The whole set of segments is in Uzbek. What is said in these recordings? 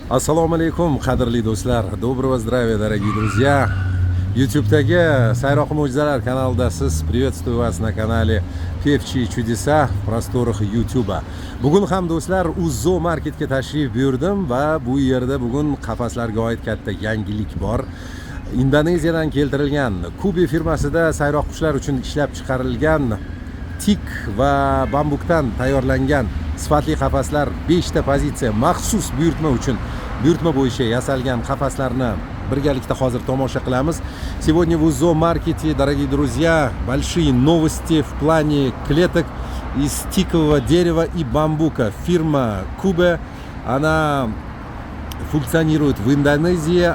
Assalomu alaykum, qadrli do'stlar. Доброго здравия, дорогие друзья. YouTube'dagi Sayroq mo'jizalar kanalidasiz. Приветствую вас на канале Певчие чудеса в просторах YouTube'а. Bugun ham, do'stlar, Uzzo marketga tashrif buyurdim va bu yerda bugun qafaslarga oid katta yangilik bor. Indoneziyadan keltirilgan Kubi firmasida sayroq qushlar uchun ishlab chiqarilgan tik va bambukdan tayyorlangan sifatli qafaslar, 5 ta pozitsiya, maxsus buyurtma uchun, buyurtma bo'yicha yasalgan qafaslarni birgalikda hozir tomosha qilamiz. Сегодня в Узо маркете, дорогие друзья, большие новости в плане клеток из тикового дерева и бамбука. Фирма Кубе, она функционирует в Индонезии.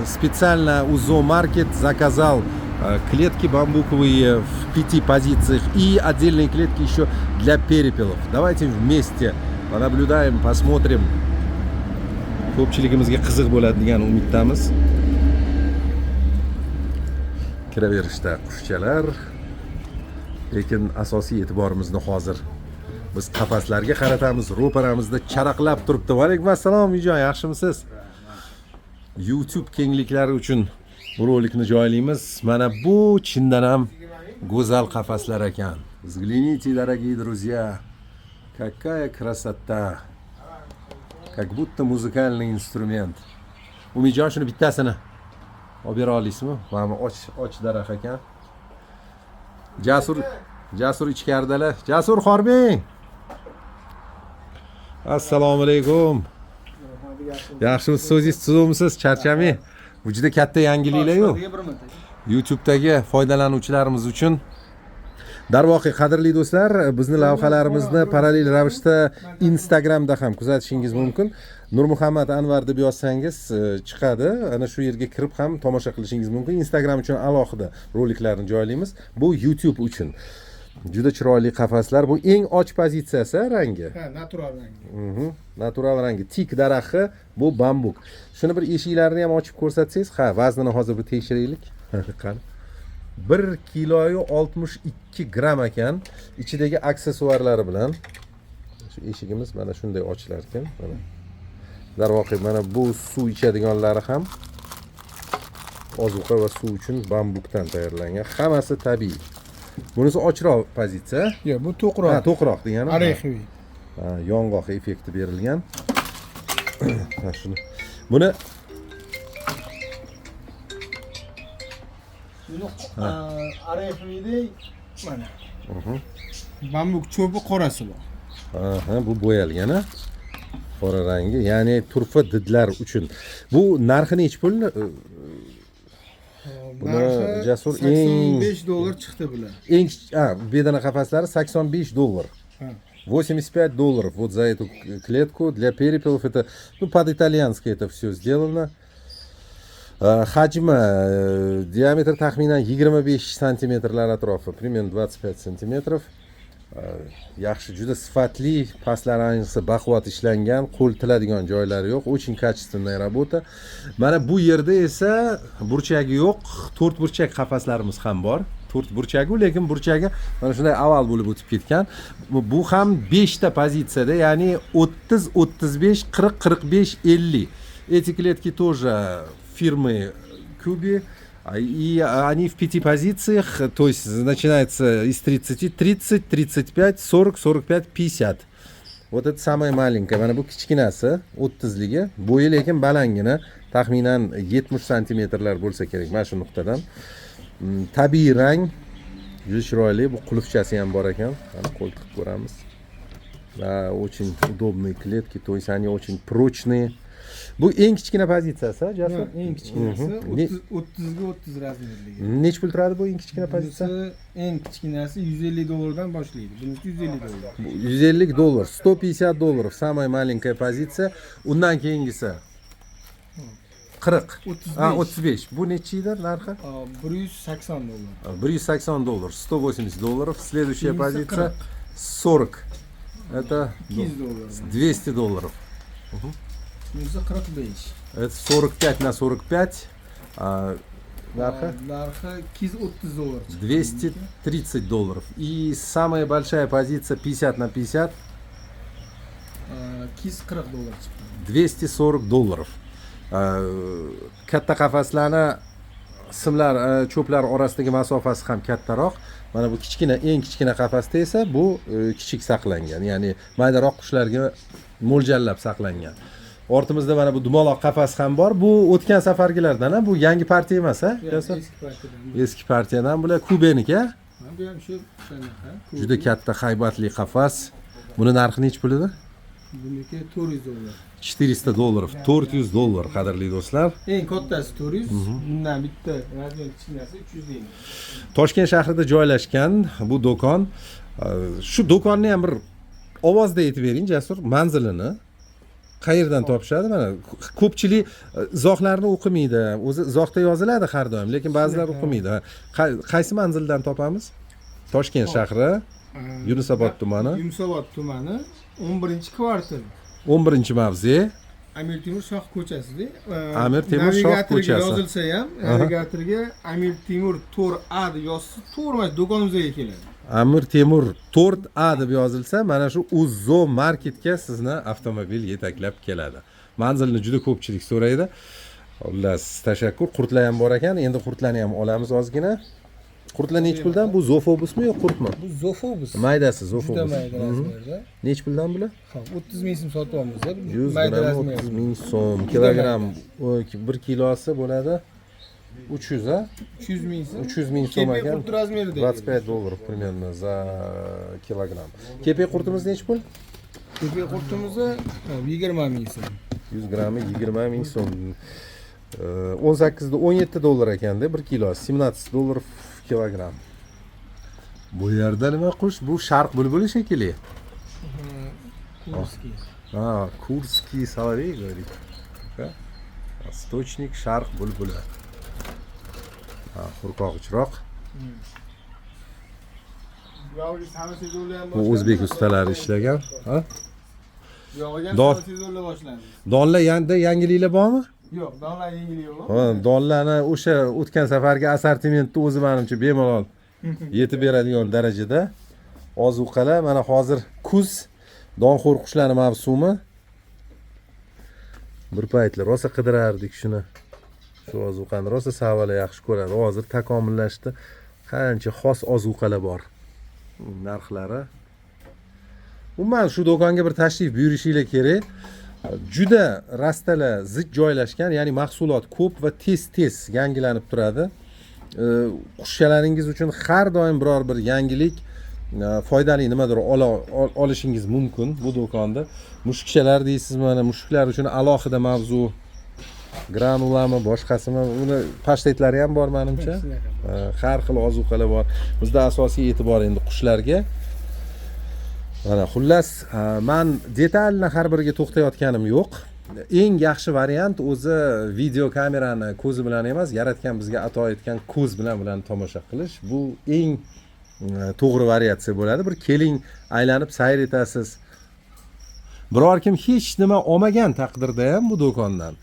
Специально Узо Маркет заказал клетки бамбуковые в пяти позициях и отдельные клетки еще для перепелов. Давайте вместе понаблюдаем, посмотрим. Ko'pchiligimizga qiziq bo'ladi degan umiddamiz. Kiraverishda qushchalar, lekin asosiy e'tiborimizni hozir biz qafaslarga qaratamiz. Ro'paramizda charaqlab turibdi. Va alaykum assalom, Umijon, yaxshimisiz? YouTube kengliklari uchun bu rolikni joylaymiz. Mana bu chindan ham go'zal qafaslar ekan. Взгляните, дорогие друзья, какая красота, как будто музыкальный инструмент. Umidjon, shuni bittasini olib bera olasizmi? Mana bu och och daraxt ekan. Jasur, Jasur ichkaridalar. Jasur, hormang. Assalomu alaykum, yaxshimisiz? O'zingiz tuzukmisiz? Charchamang, bu juda katta yangiliklar-yu YouTube'dagi foydalanuvchilarimiz uchun. Darvoqe, qadrli do'stlar, bizni lavhalarimizni parallel ravishda Instagramda ham kuzatishingiz mumkin. Nurmuhammad Anvar deb yozsangiz, chiqadi. Ana shu yerga kirib ham tomosha qilishingiz mumkin. Instagram uchun alohida roliklarni joylaymiz. Bu YouTube uchun. Juda chiroyli qafaslar. Bu eng och pozitsiyasi, rangi. Ha, natural rangi. Natural rangi. Tik daraxti, bu bambuk. Shuni bir eshiklarini ham ochib ko'rsatsangiz, ha, vaznini hozir bir tekshiraylik. Qani. 1 kiloyu 62 gramm ekan, ichidagi aksessuarlari bilan. Shu eshigimiz mana shunday ochilar ekan. Mana. Darvoqe, mana bu suv ichadiganlari ham ozuqa va suv uchun bambukdan tayyorlangan. Hammasi tabiiy. Bunisi ochroq pozitsiya. Yo'q, bu to'qroq. Ha, to'qroq degani. Ореховый. Ha, yong'oq effekti berilgan. Ha, shuni. Buni Buni ореховый dek mana. Bambuk cho'pi, qorasi bor. Aha, bu bo'yalgan, a? Qora rangi, ya'ni turfa didlar uchun. Bu narxi nechi pul? Buni Narxi Jasur eng 85 dollar chiqdi bular. Eng, ha, bedana qafaslari 85 dollar. Ha. 85 долларов вот за эту клетку для перепелов. Это, ну, под итальянское это все сделано. Hajmi, diametr taxminan 25 santimetrlar atrofi, примерно 25 сантиметров. Yaxshi, juda sifatli, pastlari ayniqsa baquvvat ishlangan, qo'l tiladigan joylari yo'q. Очень качественная работа. Mana bu yerda esa burchagi yo'q, to'rt burchak qafaslarimiz ham bor. To'rt burchagu, lekin burchagi mana shunday oval bo'lib o'tib ketgan. Bu ham 5 ta pozitsiyada, ya'ni 30, 35, 40, 45, 50. Эти клетки тоже фирмы Куби. И они в пяти позициях, то есть начинается из 30, 30, 35, 40, 45, 50. Вот это самая маленькая. Mana bu kichkinasi, 30ligi. Bo'yi lekin balandgina, taxminan 70 santimetrlar bo'lsa kerak mana shu nuqtadan. Tabiiy rang, juda chiroyli. Bu qulfchasi ham bor ekan. Mana, qo'l tiqib ko'ramiz. Да, очень удобные клетки, то есть они очень прочные. Bu eng kichkina pozitsiyasi, Jasur? Eng kichkinasi. Mhm. 30, 30 ga 30 размер ligi. Nechi pul turadi bu eng kichkina pozitsiya? Bunisi, eng kichkinasi 150 dollardan boshlaydi. Bunisi 150 dollar. Bu 150 dollar, 150 долларов самая маленькая позиция. Undan keyingisi 40. 35. Ha, 35. Bu nechi edi narxi? 180 dollar. 180 долларов, 180 долларов. Следующая Keyingisi позиция 40. 40. Это 200 dollar. 200 долларов. Bunisi 45. Это 45 на 45. А, narxi? Narxi 230 dollar chiqdi. 230 долларов. И самая большая позиция 50 на 50. 240 dollar chiqdi. 240 долларов. Katta qafaslarni simlar, cho'plar orasidagi masofasi ham kattaroq. Mana bu kichkina, eng kichkina qafasda esa bu kichik saqlangan, ya'ni maydaroq qushlarga mo'ljallab saqlangan. Ortimizda mana bu dumaloq qafas ham bor. Bu o'tgan safargilardan, a? Bu yangi partiya emas, a? Eski partiyadan. Eski partiyadan bular Kubeniki, a? Ha, bu ham shu shunaqa. Juda katta, haybatli qafas. Buni narxi nechi pul edi? Buniki 400 dollar. 400 долларов, 400 dollar, qadrli do'stlar. Eng kattasi 400, bundan bitta размер kichkinasi 300 deydi. Toshkent shahrida joylashgan bu do'kon. Shu do'konni ham bir ovozda aytib bering, Jasur, manzilini. Qayerdan topishadi? Mana ko'pchilik izohlarni o'qimaydi. O'zi izohda yoziladi har doim, lekin ba'zilar o'qimaydi. Qaysi manzildan topamiz? Toshkent shahri, Yunusobod tumani, Yunusobod tumani, 11-kvartal. 11-mavze. Amir Temur shoh ko'chasida. Amir Temur shoh Navigatorga ko'chasi. yozilsa ham, navigatorga Amir Temur 4A deb yozsa, to'g'ri mana shu do'konimizga keladi. Amir Temur 4A deb yozilsa, mana shu Uzzo marketga sizni avtomobil yetaklab keladi. Manzilni juda ko'pchilik so'raydi. Xullas, tashakkur. Qurtlar ham bor ekan. Endi qurtlarni ham olamiz ozgina. Qurtlar nechi puldan? Bu zofobusmi yo qurtmi? Bu zofobus. Maydasi Juda zofobus. mayda размер da. Nechi puldan bular? Hop, 30 ming so'm sotyapmiz. 100 Mayda gramm размер. 30 ming so'm. Kilogramm 1 kilosi bo'ladi 300, a? 300 ming so'm. 300 ming so'm Kepak ekan. qurti размер ida. 25 долларов примерно за килограмм. Kepak qurtimiz nechi pul? Kepak qurtimizni 20 ming so'm. 100 grammi 20 ming so'm. 18 17 dollar ekanda 1 kilo, 17 долларов kilogramm. Bu yerda nima qush? Bu sharq bulbuli shekilli. Курский. А, курский соловей, говорит. Да? Источник sharq bulbuli. Ha, hurpog'ichroq. Buyog'iga sami sezonlar ham Bu o'zbek ustalari ishlagan. Ha? Buyog'iga ham sami sezonlar boshlandi. Donlar yanda yangiliklar bormi? Yo'q, donlar yangilik yo'q. Ha, donlarni o'sha o'tgan safargi assortimentni o'zi manimcha bemalol yetib beradigan darajada. Ozuqalar mana hozir kuz, donxo'r qushlarni mavsumi. Bir paytlar rosa qidirardik shuni. Shu ozuqani rosa savalar yaxshi ko'radi. Hozir takomillashdi. Qancha xos ozuqalar bor. Narxlari. Umuman shu do'konga bir tashrif buyurishinglar kerak. Juda rastalar zich joylashgan, ya'ni mahsulot ko'p va tez-tez yangilanib turadi. Qushchalaringiz uchun har doim biror bir yangilik, foydali nimadir olishingiz mumkin bu do'konda. Mushukchalar deysizmi, mana mushuklar uchun alohida mavzu. Granulami, boshqasimi, uni pashtetlari ham bor menimcha. Har xil ozuqalar bor. Bizda asosiy e'tibor endi qushlarga. Mana xullas, man detalni har biriga to'xtayotganim yo'q. Eng yaxshi variant o'zi video kamerani ko'zi bilan emas, yaratgan bizga ato etgan ko'z bilan tomosha qilish. Bu eng to'g'ri variatsiya bo'ladi. Bir keling, aylanib sayr etasiz. Biror kim hech nima olmagan taqdirda ham bu do'kondan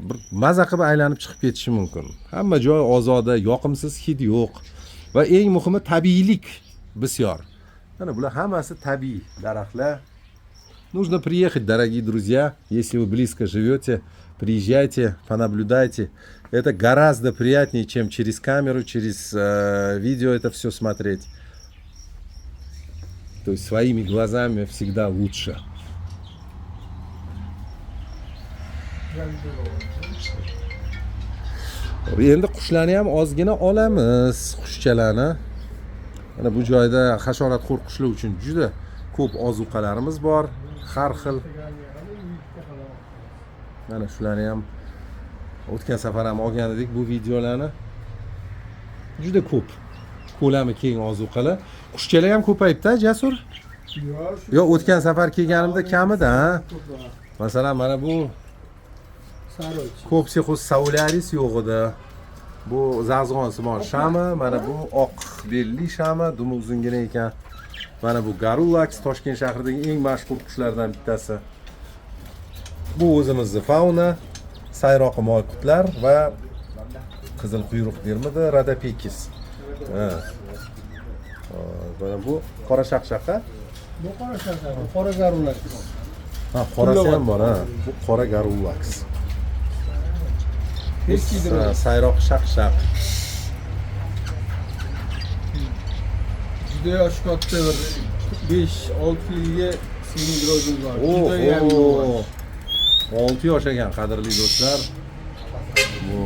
bir maza qilib aylanib chiqib ketishi mumkin. Hamma joy ozoda, yoqimsiz hid yo'q va eng muhimi tabiiylik bisyor. Mana bular hammasi tabiiy daraxtlar. Нужно приехать, дорогие друзья, если вы близко живете, приезжайте, понаблюдайте. Это гораздо приятнее, чем через камеру, через видео это все смотреть. То есть своими глазами всегда лучше. Endi qushlarni ham ozgina olamiz, qushchalarni. Mana bu joyda hasharotxo'r qushlar uchun juda ko'p ozuqalarimiz bor, har xil. Mana shularni ham o'tgan safar ham olgan edik bu videolarni. Juda ko'p, ko'lami keng ozuqalar. Qushchalar ham ko'payibdi, Jasur? Yo'q, o'tgan safar kelganimda kam edi, ha? Masalan, mana bu Copsychus saularis yo'q edi. Bu zag'zg'onsimon shama, mana bu oq belli shama, dumi uzungina ekan. Mana bu Garulax, Toshkent shahridagi eng mashhur qushlardan bittasi. Bu o'zimizni fauna, sayroqi moyqutlar va qizil quyruq dermidi, Rhodopechys. Ha. Mana bu qora shaqshaqa. Bu qora shaqshaqa, bu qora Garulax. Ha, qorasi ham bor, ha. Bu qora garulaks. Hech kiydirmaydi. Sayroq shaq-shaq. Juda yoshi katta, bir 5-6 yilga синий дроздimiz bor. Judayam Oho. yuvosh. 6 yosh ekan, qadrli do'stlar. Bu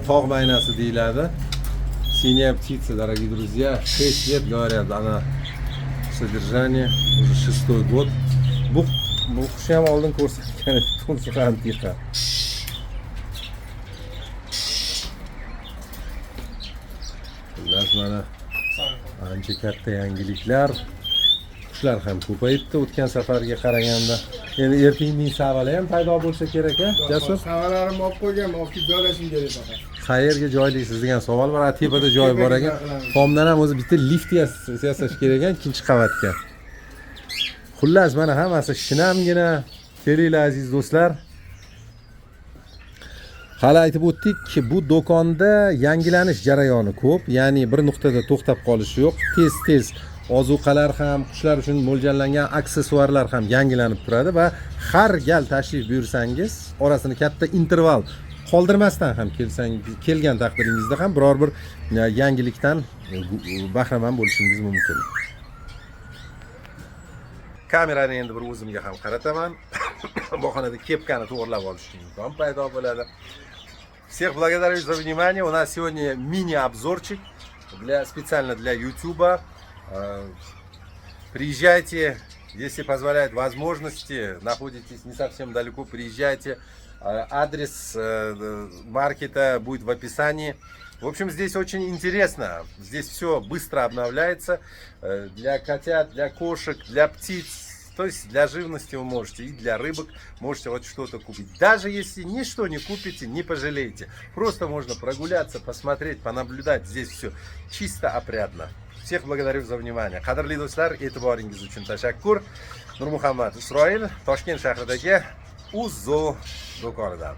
tog' maynasi deyiladi. Синяя птица, дорогие друзья, 6 лет, говорят, она в содержании, уже шестой год. Bu qushni ham oldin ko'rsatgan edik, tumshug'i antiqa. Xullas, mana ancha katta yangiliklar. Qushlar ham ko'payibdi o'tgan safarga qaraganda. Endi ertangi savalar ham paydo bo'lsa kerak, a, Jasur? Savalarimni olib qo'yganman, olib kelib joylashim kerak faqat. Qayerga joylaysiz degan savol bor. A, tepada joy bor ekan. Tepaga. Tomdan ham o'zi bitta lift yasash kerak ekan ikkinchi qavatga. Xullas, mana hammasi shinamgina. Kelinglar, aziz do'stlar. Hali aytib o'tdik, bu do'konda yangilanish jarayoni ko'p, ya'ni bir nuqtada to'xtab qolish yo'q. Tez-tez ozuqalar ham, qushlar uchun mo'ljallangan aksessuarlar ham yangilanib turadi va har gal tashrif buyursangiz, orasini katta interval qoldirmasdan ham kelsangiz, kelgan taqdiringizda ham biror bir yangilikdan bahramand bo'lishingiz mumkin. Kamerani endi bir o'zimga ham qarataman. Bahonada kepkani to'g'irlab olish uchun imkon paydo bo'ladi. Всех благодарю за внимание. У нас сегодня мини-обзорчик специально для YouTube. Приезжайте, если позволяют возможности, находитесь не совсем далеко, приезжайте. Адрес маркета будет в описании. В общем, здесь очень интересно. Здесь все быстро обновляется. Для котят, для кошек, для птиц. То есть для живности вы можете, и для рыбок можете вот что-то купить. Даже если ничто не купите, не пожалеете. Просто можно прогуляться, посмотреть, понаблюдать. Здесь все чисто, опрятно. Всех благодарю за внимание. Qadrli do'stlar, e'tiboringiz uchun tashakkur. Nurmuhammad Isroil, Toshkent shahridagi Uzzo do'konidan.